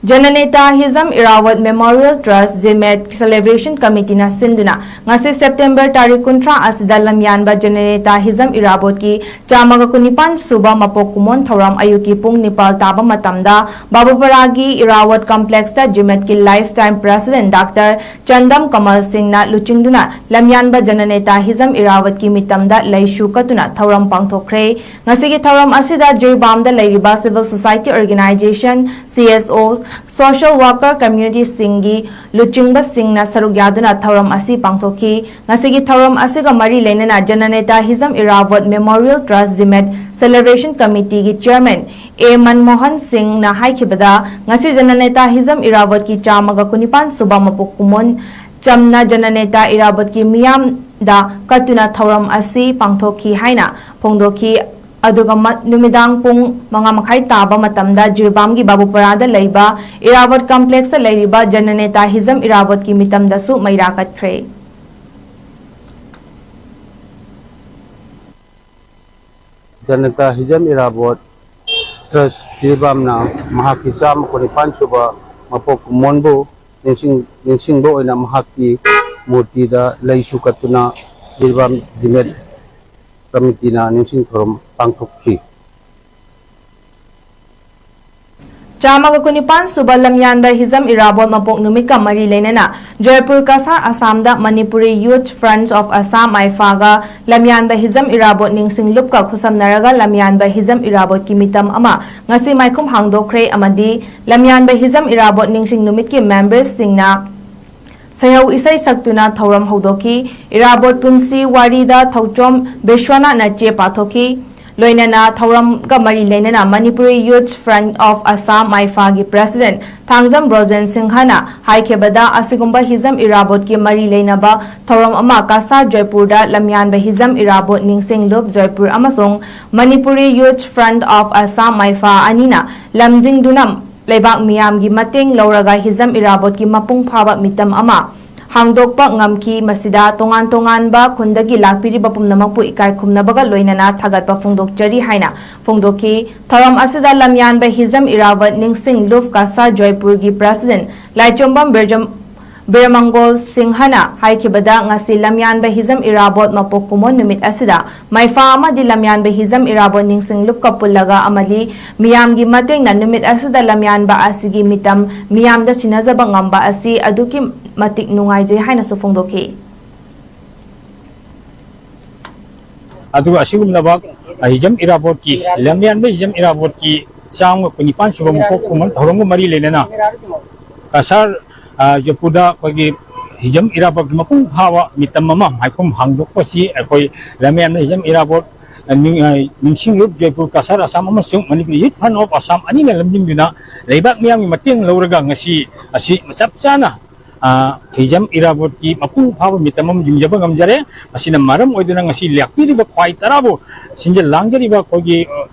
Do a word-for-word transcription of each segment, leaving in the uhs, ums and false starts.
ꯖꯅꯅꯦꯇꯥ Hijam Irabot memorial ꯇ꯭ꯔꯁ ꯖꯤꯃꯦꯠ celebration ꯀꯃꯤꯇꯤꯅ ꯁꯤꯟꯗꯨꯅ ꯉꯁꯤ September ꯇꯥꯔꯤꯛ ꯀꯨꯟꯊ꯭ꯔꯥ ꯑꯁꯤꯗ ꯂꯝꯌꯥꯟꯕ ꯖꯅꯅꯦꯇꯥ ꯍꯤꯖꯝ ꯏꯔꯥꯕꯣꯠꯀꯤ ꯆꯥꯝꯃꯒ ꯀꯨꯟꯅꯤꯄꯥꯟ ꯁꯨꯕ ꯃꯄꯣꯛ ꯀꯨꯝꯑꯣꯟ ꯊꯧꯔꯝ ꯑꯌꯨꯛꯀꯤ ꯄꯨꯡ ꯅꯤꯄꯥꯜ ꯇꯥꯕ ꯃꯇꯝꯗ ꯕꯥꯕꯨꯄꯔꯥꯒꯤ ꯏꯔꯥꯕꯣꯠ ꯀꯝꯄ꯭ꯂꯦꯛꯁꯇ ꯖꯤꯃꯦꯠꯀꯤ ꯂꯥꯏꯐ ꯇꯥꯏꯝ ꯄ꯭ꯔꯦꯁꯤꯗꯦꯟꯠ ꯗꯥꯛꯇꯔ ꯆꯟꯗꯝ ꯀꯃꯜ ꯁꯤꯡꯅ ꯂꯨꯆꯤꯡꯗꯨꯅ ꯂꯝꯌꯥꯟꯕ ꯖꯅꯅꯦꯇꯥ ꯍꯤꯖꯝ ꯏꯔꯥꯕꯣꯠꯀꯤ ꯃꯤꯇꯝꯗ ꯂꯩꯁꯨ ꯀꯠꯇꯨꯅ ꯊꯧꯔꯝ ꯄꯥꯡꯊꯣꯛꯈ꯭ꯔꯦ꯫ ꯉꯁꯤꯒꯤ ꯊꯧꯔꯝ ꯑꯁꯤꯗ ꯖꯤꯔꯤꯕꯥꯝꯗ ꯂꯩꯔꯤꯕ civil society organization, C S O, social worker, community ꯁꯤꯡꯒꯤ ꯂꯨꯆꯤꯡꯕꯁꯤꯡꯅ ꯁꯔꯨꯛ ꯌꯥꯗꯨꯅ ꯊꯧꯔꯝ ꯑꯁꯤ ꯄꯥꯡꯊꯣꯛꯈꯤ꯫ ꯉꯁꯤꯒꯤ ꯊꯧꯔꯝ ꯑꯁꯤꯒ ꯃꯔꯤ ꯂꯩꯅꯅ ꯖꯅꯅꯦꯇꯥ ꯍꯤꯖꯝ ꯏꯔꯥꯕꯣꯠ ꯃꯦꯃꯣꯔꯤꯌꯦꯜ ꯇ꯭ꯔꯁ ꯖꯤꯃꯦꯠ ꯁꯦꯂꯦꯕ꯭ꯔꯦꯁꯟ ꯀꯃꯤꯇꯤꯒꯤ ꯆꯤꯌꯔꯃꯦꯟ ꯑꯦ ꯃꯟꯃꯣꯍꯟ ꯁꯤꯡꯅ ꯍꯥꯏꯈꯤꯕꯗ, ꯉꯁꯤ ꯖꯅꯅꯦꯇꯥ ꯍꯤꯖꯝ ꯏꯔꯥꯕꯣꯠꯀꯤ ꯆꯥꯝꯃꯒ ꯀꯨꯟꯅꯤꯄꯥꯟ ꯁꯨꯕ ꯃꯄꯣꯛ ꯀꯨꯝꯑꯣꯟ ꯆꯝꯅ ꯖꯅꯅꯦꯇꯥ ꯏꯔꯥꯕꯣꯠꯀꯤ ꯃꯤꯌꯥꯝꯗ ꯀꯠꯇꯨꯅ ꯊꯧꯔꯝ ꯑꯁꯤ ꯄꯥꯡꯊꯣꯛꯈꯤ ꯍꯥꯏꯅ ꯐꯣꯡꯗꯣꯛꯈꯤ꯫ ꯑꯗꯨꯒ ꯃ-, ꯅꯨꯃꯤꯗꯥꯡ ꯄꯨꯡ ꯃꯉꯥ ꯃꯈꯥꯏ ꯇꯥꯕ ꯃꯇꯝꯗ ꯖꯤꯔꯤꯕꯥꯝꯒꯤ ꯕꯥꯕꯨꯄꯔꯥꯗ ꯂꯩꯕ ꯏꯔꯥꯕꯣꯠ ꯀꯝꯄ꯭ꯂꯦꯛꯁꯇ ꯂꯩꯔꯤꯕ ꯖꯅꯅꯦꯇꯥ ꯍꯤꯖꯝ ꯏꯔꯥꯕꯣꯠꯀꯤ ꯃꯤꯇꯝꯗꯁꯨ ꯃꯩꯔꯥ ꯀꯠꯈ꯭ꯔꯦ꯫ ꯖꯅꯅꯦꯇꯥ ꯍꯤꯖꯝ ꯏꯔꯥꯕꯣꯠ ꯇ꯭ꯔꯁ ꯖꯤꯔꯤꯕꯥꯝꯅ ꯃꯍꯥꯛꯀꯤ ꯆꯥꯝꯃ ꯀꯨꯟꯅꯤꯄꯥꯟ ꯁꯨꯕ ꯃꯄꯣꯛ ꯀꯨꯝꯑꯣꯟꯕꯨ ꯅꯤꯡꯁꯤꯡ-, ꯅꯤꯡꯁꯤꯡꯕ ꯑꯣꯏꯅ ꯃꯍꯥꯛꯀꯤ ꯃꯨꯔꯇꯤꯗ ꯂꯩꯁꯨ ꯀꯠꯇꯨꯅ ꯖꯤꯔꯤꯕꯥꯝ ꯖꯤꯃꯦꯠ ꯀꯃꯤꯇꯤꯅ ꯅꯤꯡꯁꯤꯡ ꯊꯧꯔꯝ ꯄꯥꯡꯊꯣꯛꯈꯤ꯫ ꯆꯥꯝꯃꯒ ꯀꯨꯟꯅꯤꯄꯥꯟ ꯁꯨꯕ ꯂꯝꯌꯥꯟꯕ ꯍꯤꯖꯝ ꯏꯔꯥꯕꯣꯠ ꯃꯄꯣꯛ ꯅꯨꯃꯤꯠꯀ ꯃꯔꯤ ꯂꯩꯅꯅ ꯖꯣꯏꯄꯨꯔ ꯀꯁꯥꯔ ꯑꯁꯥꯝꯗ Manipuri youth front of Assam, ꯃꯥꯏꯐꯥꯒ ꯂꯝꯌꯥꯟꯕ ꯍꯤꯖꯝ ꯏꯔꯥꯕꯣꯠ ꯅꯤꯡꯁꯤꯡ ꯂꯨꯞꯀ ꯈꯨꯠꯁꯝꯅꯔꯒ ꯂꯝꯌꯥꯟꯕ ꯍꯤꯖꯝ ꯏꯔꯥꯕꯣꯠꯀꯤ ꯃꯤꯇꯝ ꯑꯃ ꯉꯁꯤ ꯃꯥꯏꯈꯨꯝ ꯍꯥꯡꯗꯣꯛꯈ꯭ꯔꯦ ꯑꯃꯗꯤ ꯂꯝꯌꯥꯟꯕ ꯍꯤꯖꯝ ꯏꯔꯥꯕꯣꯠ ꯅꯤꯡꯁꯤꯡ ꯅꯨꯃꯤꯠꯀꯤ ꯃꯦꯝꯕꯔꯁꯤꯡꯅ ꯁꯩꯍꯧ ꯏꯁꯩ ꯁꯛꯇꯨꯅ ꯊꯧꯔꯝ ꯍꯧꯗꯣꯛꯈꯤ꯫ ꯏꯔꯥꯕꯣꯠ ꯄꯨꯟꯁꯤ ꯋꯥꯔꯤꯗ ꯊꯧꯆꯣꯝ ꯕꯤꯁ꯭ꯋꯥꯅꯥꯊꯅ ꯆꯦ ꯄꯥꯊꯣꯛꯈꯤ꯫ ꯂꯣꯏꯅꯅ ꯊꯧꯔꯝꯒ ꯃꯔꯤ ꯂꯩꯅꯅ Manipuri youth front of Assam, ꯃꯥꯏꯐꯥꯒꯤ ꯄ꯭ꯔꯦꯁꯤꯗꯦꯟꯠ ꯊꯥꯡꯖꯝ ꯕ꯭ꯔꯣꯖꯦꯟ ꯁꯤꯡꯍꯅ ꯍꯥꯏꯈꯤꯕꯗ, ꯑꯁꯤꯒꯨꯝꯕ ꯍꯤꯖꯝ ꯏꯔꯥꯕꯣꯠꯀꯤ ꯃꯔꯤ ꯂꯩꯅꯕ ꯊꯧꯔꯝ ꯑꯃ ꯀꯁꯥꯔ ꯖꯣꯏꯄꯨꯔꯗ ꯂꯝꯌꯥꯟꯕ ꯍꯤꯖꯝ ꯏꯔꯥꯕꯣꯠ ꯅꯤꯡꯁꯤꯡ ꯂꯨꯞ ꯖꯣꯏꯄꯨꯔ ꯑꯃꯁꯨꯡ Manipuri youth front of Assam, ꯃꯥꯏꯐꯥ ꯑꯅꯤꯅ ꯂꯝꯖꯤꯡꯗꯨꯅ ꯂꯩꯕꯥꯛ ꯃꯤꯌꯥꯝꯒꯤ ꯃꯇꯦꯡ ꯂꯧꯔꯒ ꯍꯤꯖꯝ ꯏꯔꯥꯕꯣꯠꯀꯤ ꯃꯄꯨꯡ ꯐꯥꯕ ꯃꯤꯇꯝ ꯑꯃ ꯍꯥꯡꯗꯣꯛꯄ ꯉꯝꯈꯤ꯫ ꯃꯁꯤꯗ ꯇꯣꯉꯥꯟ ꯇꯣꯉꯥꯟꯕ ꯈꯨꯟꯗꯒꯤ ꯂꯥꯛꯄꯤꯔꯤꯕ ꯄꯨꯝꯅꯃꯛꯄꯨ ꯏꯀꯥꯏ ꯈꯨꯝꯅꯕꯒ ꯂꯣꯏꯅꯅ ꯊꯥꯒꯠꯄ ꯐꯣꯡꯗꯣꯛꯆꯔꯤ ꯍꯥꯏꯅ ꯐꯣꯡꯗꯣꯛꯈꯤ꯫ ꯊꯧꯔꯝ ꯑꯁꯤꯗ ꯂꯝꯌꯥꯟꯕ ꯍꯤꯖꯝ ꯏꯔꯥꯕꯣꯠ ꯅꯤꯡꯁꯤꯡ ꯂꯨꯞ ꯀꯁꯥ ꯖꯣꯏꯄꯨꯔꯒꯤ ꯄ꯭ꯔꯦꯁꯤꯗꯦꯟꯠ ꯂꯥꯏꯆꯣꯝꯕꯝ ꯕꯤꯔꯖꯝ-, ꯕꯤꯔꯃꯪꯒꯣꯜ ꯁꯤꯡꯍꯅ ꯍꯥꯏꯈꯤꯕꯗ, ꯉꯁꯤ ꯂꯝꯌꯥꯟꯕ ꯍꯤꯖꯝ ꯏꯔꯥꯕꯣꯠ ꯃꯄꯣꯛ ꯀꯨꯝꯑꯣꯟ ꯅꯨꯃꯤꯠ ꯑꯁꯤꯗ ꯃꯩꯐꯥ ꯑꯃꯗꯤ ꯂꯝꯌꯥꯟꯕ ꯍꯤꯖꯝ ꯏꯔꯥꯕꯣꯠ ꯅꯤꯡꯁꯤꯡ ꯂꯨꯞꯀ ꯄꯨꯜꯂꯒ ꯑꯃꯗꯤ ꯃꯤꯌꯥꯝꯒꯤ ꯃꯇꯦꯡꯅ ꯅꯨꯃꯤꯠ ꯑꯁꯤꯗ ꯂꯝꯌꯥꯟꯕ ꯑꯁꯤꯒꯤ ꯃꯤꯇꯝ ꯃꯤꯌꯥꯝꯗ ꯁꯤꯟꯅꯖꯕ ꯉꯝꯕ ꯑꯁꯤ ꯑꯗꯨꯛꯀꯤ ꯃꯇꯤꯛ ꯅꯨꯡꯉꯥꯏꯖꯩ ꯍꯥꯏꯅꯁꯨ ꯐꯣꯡꯗꯣꯛꯈꯤ꯫ ꯑꯗꯨꯒ ꯑꯁꯤꯒꯨꯝꯂꯕ ꯍꯤꯖꯝ ꯏꯔꯥꯕꯣꯠꯀꯤ, ꯂꯝꯌꯥꯟꯕ ꯍꯤꯖꯝ ꯏꯔꯥꯕꯣꯠꯀꯤ ꯆꯥꯝꯃꯒ ꯀꯨꯟꯅꯤꯄꯥꯟ ꯁꯨꯕ ꯃꯄꯣꯛ ꯀꯨꯝꯑꯣꯟ ꯊꯧꯔꯝꯒ ꯃꯔꯤ ꯂꯩꯅꯅ ꯀꯁꯥꯔ, ꯑ, ꯖꯣꯏꯄꯨꯔꯗ ꯑꯩꯈꯣꯏꯒꯤ ꯍꯤꯖꯝ ꯏꯔꯥꯕꯣꯠꯀꯤ ꯃꯄꯨꯡ ꯐꯥꯕ ꯃꯤꯇꯝ ꯑꯃ ꯃꯥꯏꯈꯨꯝ ꯍꯥꯡꯗꯣꯛꯄꯁꯤ ꯑꯩꯈꯣꯏ ꯂꯝꯌꯥꯟꯕ ꯍꯤꯖꯝ ꯏꯔꯥꯕꯣꯠ, ꯑ, ꯅꯤꯡ-, ꯑ, ꯅꯤꯡꯁꯤꯡꯂꯨꯞ ꯖꯣꯏꯄꯨꯔ ꯀꯁꯥꯔ ꯑꯁꯥꯝ ꯑꯃꯁꯨꯡ ꯃꯅꯤꯄꯨꯔ ꯌꯨꯠ ꯐ꯭ꯔꯟꯠ ꯑꯣꯐ ꯑꯁꯥꯝ ꯑꯅꯤꯅ ꯂꯝꯖꯤꯡꯗꯨꯅ ꯂꯩꯕꯥꯛ ꯃꯤꯌꯥꯝꯒꯤ ꯃꯇꯦꯡ ꯂꯧꯔꯒ ꯉꯁꯤ ꯑꯁꯤ ꯆꯞ ꯆꯥꯅ, ꯑ, ꯍꯤꯖꯝ ꯏꯔꯥꯕꯣꯠꯀꯤ ꯃꯄꯨꯡ ꯐꯥꯕ ꯃꯤꯇꯝ ꯑꯃ ꯌꯨꯡꯖꯕ ꯉꯝꯖꯔꯦ꯫ ꯃꯁꯤꯅ ꯃꯔꯝ ꯑꯣꯏꯗꯨꯅ ꯉꯁꯤ ꯂꯥꯛꯄꯤꯔꯤꯕ ꯈ꯭ꯋꯥꯏ ꯇꯔꯥꯕꯨ ꯁꯤꯟꯖ ꯂꯥꯡꯖꯔꯤꯕ ꯑꯩꯈꯣꯏꯒꯤ,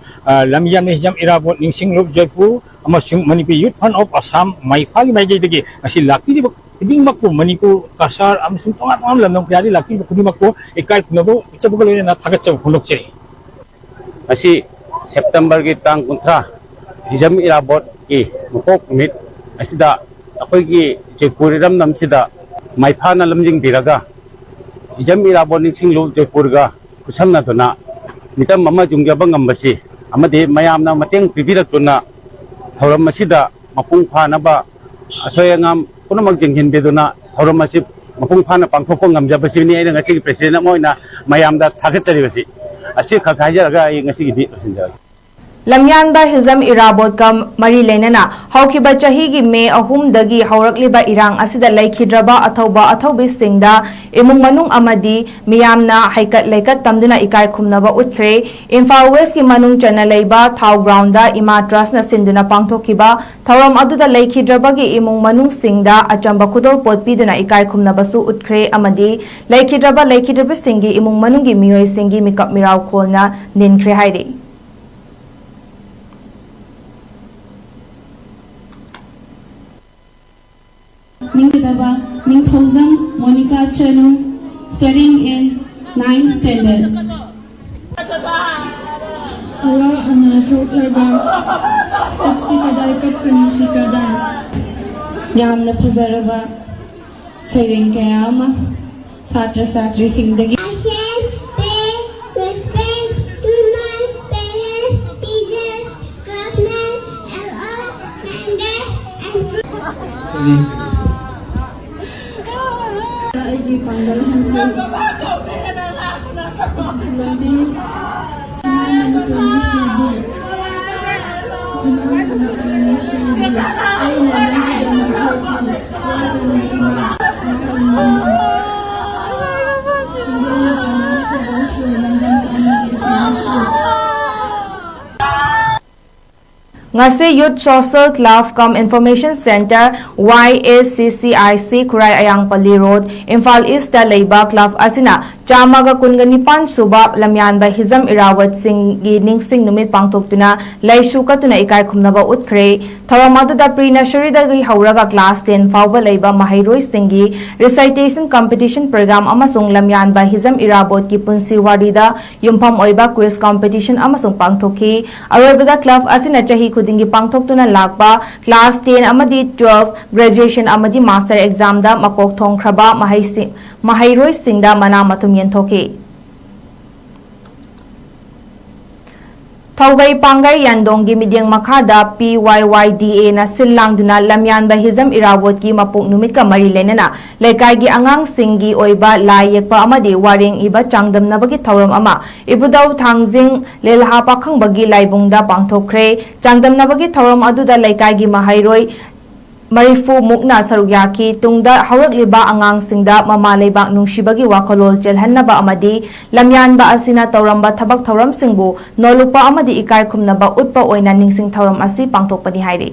ꯑ, ꯂꯝꯌꯥꯟꯕ ꯍꯤꯖꯝ ꯏꯔꯥꯕꯣꯠ ꯅꯤꯡꯁꯤꯡꯂꯨꯞ ꯖꯣꯏꯄꯨꯔ ꯑꯃꯁꯨꯡ ꯃꯅꯤꯄꯨꯔ ꯌꯨꯠ ꯐ꯭ꯔꯟꯠ ꯑꯣꯐ ꯑꯁꯥꯝ ꯃꯥꯏꯐꯥꯒꯤ ꯃꯥꯏꯀꯩꯗꯒꯤ ꯉꯁꯤ ꯂꯥꯛꯄꯤꯔꯤꯕ ꯈꯨꯗꯤꯡꯃꯛꯄꯨ, ꯃꯅꯤꯄꯨꯔ, ꯀꯁꯥꯔ ꯑꯃꯁꯨꯡ ꯇꯣꯉꯥꯟ ꯇꯣꯉꯥꯟꯕ ꯂꯝꯗꯝ ꯀꯌꯥꯗꯒꯤ ꯂꯥꯛꯄꯤꯔꯤꯕ ꯈꯨꯗꯤꯡꯃꯛꯄꯨ ꯏꯀꯥꯏ ꯈꯨꯝꯅꯕ ꯎꯠꯆꯕꯒ ꯂꯣꯏꯅꯅ ꯊꯥꯒꯠꯆꯕ ꯐꯣꯡꯗꯣꯛꯆꯔꯤ꯫ ꯉꯁꯤ ꯁꯦꯞꯇꯦꯝꯕꯔꯒꯤ ꯇꯥꯡ ꯀꯨꯟꯊ꯭ꯔꯥ, ꯍꯤꯖꯝ ꯏꯔꯥꯕꯣꯠꯀꯤ ꯃꯄꯣꯛ ꯅꯨꯃꯤꯠ ꯑꯁꯤꯗ ꯑꯩꯈꯣꯏꯒꯤ ꯖꯣꯏꯄꯨꯔ ꯏꯔꯝꯗꯝꯁꯤꯗ ꯃꯥꯏꯐꯥꯅ ꯂꯝꯖꯤꯡꯕꯤꯔꯒ ꯍꯤꯖꯝ ꯏꯔꯥꯕꯣꯠ ꯅꯤꯡꯁꯤꯡꯂꯨꯞ ꯖꯣꯏꯄꯨꯔꯒ ꯈꯨꯠꯁꯝꯅꯗꯨꯅ ꯃꯤꯇꯝ ꯑꯃ ꯌꯨꯡꯖꯕ ꯉꯝꯕꯁꯤ ꯑꯃꯗꯤ ꯃꯌꯥꯝꯅ ꯃꯇꯦꯡ ꯄꯤꯕꯤꯔꯛꯇꯨꯅ ꯊꯧꯔꯝ ꯑꯁꯤꯗ ꯃꯄꯨꯡ ꯐꯥꯅꯕ ꯑꯁꯣꯏ ꯑꯉꯥꯝ ꯄꯨꯝꯅꯃꯛ ꯌꯦꯡꯁꯤꯟꯕꯤꯗꯨꯅ ꯊꯧꯔꯝ ꯑꯁꯤ ꯃꯄꯨꯡ ꯐꯥꯅ ꯄꯥꯡꯊꯣꯛꯄ ꯉꯝꯖꯕꯁꯤꯅꯤ ꯑꯩꯅ ꯉꯁꯤꯒꯤ ꯄ꯭ꯔꯦꯁꯤꯗꯦꯟꯠ ꯑꯃ ꯑꯣꯏꯅ ꯃꯌꯥꯝꯗ ꯊꯥꯒꯠꯆꯔꯤꯕꯁꯤ꯫ ꯑꯁꯤ ꯈꯛ ꯍꯥꯏꯖꯔꯒ ꯑꯩ ꯉꯁꯤꯒꯤꯗꯤ ꯂꯣꯏꯁꯤꯟꯖꯔꯒꯦ꯫ ꯂꯝꯌꯥꯟꯕ ꯍꯤꯖꯝ ꯏꯔꯥꯕꯣꯠꯀ ꯃꯔꯤ ꯂꯩꯅꯅ ꯍꯧꯈꯤꯕ ꯆꯍꯤꯒꯤ ꯃꯦ ꯑꯍꯨꯝꯗꯒꯤ ꯍꯧꯔꯛꯂꯤꯕ ꯏꯔꯥꯡ ꯑꯁꯤꯗ ꯂꯩꯈꯤꯗ꯭ꯔꯕ ꯑꯊꯧꯕ ꯑꯊꯧꯕꯤꯁꯤꯡꯗ ꯏꯃꯨꯡ ꯃꯅꯨꯡ ꯑꯃꯗꯤ ꯃꯤꯌꯥꯝꯅ ꯍꯩꯀꯠ ꯂꯩꯀꯠ ꯇꯝꯗꯨꯅ ꯏꯀꯥꯏ ꯈꯨꯝꯅꯕ ꯎꯠꯈ꯭ꯔꯦ꯫ ꯏꯝꯐꯥꯜ ꯋꯦꯁꯀꯤ ꯃꯅꯨꯡ ꯆꯟꯅ ꯂꯩꯕ ꯊꯥꯎ ꯒ꯭ꯔꯥꯎꯟꯗ ꯏꯃꯥ ꯇ꯭ꯔꯁꯅ ꯁꯤꯟꯗꯨꯅ ꯄꯥꯡꯊꯣꯛꯈꯤꯕ ꯊꯧꯔꯝ ꯑꯗꯨꯗ ꯂꯩꯈꯤꯗ꯭ꯔꯕꯒꯤ ꯏꯃꯨꯡ ꯃꯅꯨꯡꯁꯤꯡꯗ ꯑꯆꯝꯕ ꯈꯨꯗꯣꯜꯄꯣꯠ ꯄꯤꯗꯨꯅ ꯏꯀꯥꯏ ꯈꯨꯝꯅꯕꯁꯨ ꯎꯠꯈ꯭ꯔꯦ ꯑꯃꯗꯤ ꯂꯩꯈꯤꯗ꯭ꯔꯕ ꯂꯩꯈꯤꯗ꯭ꯔꯕꯁꯤꯡꯒꯤ ꯏꯃꯨꯡ ꯃꯅꯨꯡꯒꯤ ꯃꯤꯑꯣꯏꯁꯤꯡꯒꯤ ꯃꯤꯀꯞ ꯃꯤꯔꯥꯎ ꯈꯣꯜꯅ ꯅꯤꯟꯈ꯭ꯔꯦ ꯍꯥꯏꯔꯤ꯫ ꯅꯤꯡꯒꯗꯕ Ningthoujam Monika Chanu, studying in ninth standard. ꯑꯋꯥ ꯑꯅꯥ ꯊꯣꯛꯂꯒ ꯀꯞꯁꯤ ꯀꯗꯥꯏ, ꯀꯞꯀꯅꯨꯁꯤ ꯀꯗꯥꯏ꯫ ꯌꯥꯝꯅ ꯐꯖꯔꯕ ꯁꯩꯔꯦꯡ ꯀꯌꯥ ꯑꯃ ꯁꯥꯇ꯭ꯔ ꯁꯥꯇ꯭ꯔꯤꯁꯤꯡꯗꯒꯤ꯫ I shall pay respect to my parents, teachers, classmates, L O, members, and ꯑꯩꯒꯤ ꯄꯥꯡꯒꯜ ꯍꯟꯊꯩ꯫ ꯂꯝꯕꯤ꯫ ꯏꯃꯥ ꯃꯅꯤꯄꯨꯔ ꯅꯨꯡꯁꯤꯕꯤ꯫ ꯏꯃꯥ ꯃꯅꯤꯄꯨꯔ ꯅꯨꯡꯁꯤꯕꯤ꯫ ꯑꯩꯅ ꯅꯪꯒꯤꯗꯃꯛ ꯂꯦꯞꯄꯤ꯫ ꯋꯥꯒꯅꯨ ꯏꯃꯥ꯫ ꯋꯥꯒꯅꯨ ꯏꯃꯥ꯫ ꯈꯪꯖꯤꯜꯂꯨ ꯀꯅꯥ ꯀꯧꯕꯁꯨ ꯂꯝꯗꯝ ꯇꯥꯅ ꯂꯩꯈꯤꯕꯁꯨ꯫ ꯉꯁꯤ Youth Social Club cum Information Centre, Y A C C I C, Khurai Ayangpalli road, Imphal east ꯂꯩꯕ ꯀ꯭ꯂꯕ ꯑꯁꯤꯅ ꯆꯥꯝꯃꯒ ꯀꯨꯟꯒ ꯅꯤꯄꯥꯟ ꯁꯨꯕ ꯂꯝꯌꯥꯟꯕ ꯍꯤꯖꯝ ꯏꯔꯥꯕꯣꯠꯁꯤꯡꯒꯤ ꯅꯤꯡꯁꯤꯡ ꯅꯨꯃꯤꯠ ꯄꯥꯡꯊꯣꯛꯇꯨꯅ ꯂꯩꯁꯨ ꯀꯠꯇꯨꯅ ꯏꯀꯥꯏ ꯈꯨꯝꯅꯕ ꯎꯠꯈ꯭ꯔꯦ꯫ ꯊꯧꯔꯝ ꯑꯗꯨꯗ pre nurseryꯗꯒꯤ ꯍꯧꯔꯒ class ten ꯐꯥꯎꯕ ꯂꯩꯕ ꯃꯍꯩꯔꯣꯏꯁꯤꯡꯒꯤ recitation competition program ꯑꯃꯁꯨꯡ ꯂꯝꯌꯥꯟꯕ ꯍꯤꯖꯝ ꯏꯔꯥꯕꯣꯠꯀꯤ ꯄꯨꯟꯁꯤ ꯋꯥꯔꯤꯗ ꯌꯨꯝꯐꯝ ꯑꯣꯏꯕ quiz competition ꯑꯃꯁꯨ ꯄꯥꯡꯊꯣꯛꯈꯤ꯫ ꯑꯔꯣꯏꯕꯗ club ꯑꯁꯤꯅ ꯆꯍꯤ ꯈꯨꯗꯤꯡꯒꯤ ꯄꯥꯡꯊꯣꯛꯇꯨꯅ ꯂꯥꯛꯄ class ten ꯑꯃꯗꯤ twelve, graduation ꯑꯃꯗꯤ master examꯗ ꯃꯀꯣꯛ ꯊꯣꯡꯈ꯭ꯔꯕ ꯃꯍꯩꯁꯤ-, ꯃꯍꯩꯔꯣꯏꯁꯤꯡꯗ ꯃꯅꯥ ꯃꯊꯨꯝ ꯌꯦꯟꯊꯣꯛꯈꯤ꯫ ꯊꯧꯒꯩ ꯄꯥꯡꯒꯩ ꯌꯥꯟꯗꯣꯡꯒꯤ ꯃꯤꯠꯌꯦꯡ ꯃꯈꯥꯗ P Y Y D Aꯅ ꯁꯤꯜ ꯂꯥꯡꯗꯨꯅ ꯂꯝꯌꯥꯟꯕ ꯍꯤꯖꯝ ꯏꯔꯥꯕꯣꯠꯀꯤ ꯃꯄꯣꯛ ꯅꯨꯃꯤꯠꯀ ꯃꯔꯤ ꯂꯩꯅꯅ ꯂꯩꯀꯥꯏꯒꯤ ꯑꯉꯥꯡꯁꯤꯡꯒꯤ ꯑꯣꯏꯕ ꯂꯥꯏ ꯌꯦꯛꯄ ꯑꯃꯗꯤ ꯋꯥꯔꯦꯡ ꯏꯕ ꯆꯥꯡꯗꯝꯅꯕꯒꯤ ꯊꯧꯔꯝ ꯑꯃ ꯏꯕꯨꯙꯧ ꯊꯥꯡꯖꯤꯡ ꯂꯤꯂꯍꯥ ꯄꯥꯈꯪꯕꯒꯤ ꯂꯥꯏꯕꯨꯡꯗ ꯄꯥꯡꯊꯣꯛꯈ꯭ꯔꯦ꯫ ꯆꯥꯡꯗꯝꯅꯕꯒꯤ ꯊꯧꯔꯝ ꯑꯗꯨꯗ ꯂꯩꯀꯥꯏꯒꯤ ꯃꯍꯩꯔꯣꯏ ꯃꯔꯤꯐꯨ ꯃꯨꯛꯅ ꯁꯔꯨꯛ ꯌꯥꯈꯤ꯫ ꯇꯨꯡꯗ ꯍꯧꯔꯛꯂꯤꯕ ꯑꯉꯥꯡꯁꯤꯡꯗ ꯃꯃꯥ ꯂꯩꯕꯥꯛ ꯅꯨꯡꯁꯤꯕꯒꯤ ꯋꯥꯈꯜꯂꯣꯟ ꯆꯦꯜꯍꯟꯅꯕ ꯑꯃꯗꯤ ꯂꯝꯌꯥꯟꯕ ꯑꯁꯤꯅ ꯇꯧꯔꯝꯕ ꯊꯕꯛ ꯊꯧꯔꯝꯁꯤꯡꯕꯨ ꯅꯣꯜꯂꯨꯛꯄ ꯑꯃꯗꯤ ꯏꯀꯥꯏ ꯈꯨꯝꯅꯕ ꯎꯠꯄ ꯑꯣꯏꯅ ꯅꯤꯡꯁꯤꯡ ꯊꯧꯔꯝ ꯑꯁꯤ ꯄꯥꯡꯊꯣꯛꯄꯅꯤ ꯍꯥꯏꯔꯤ꯫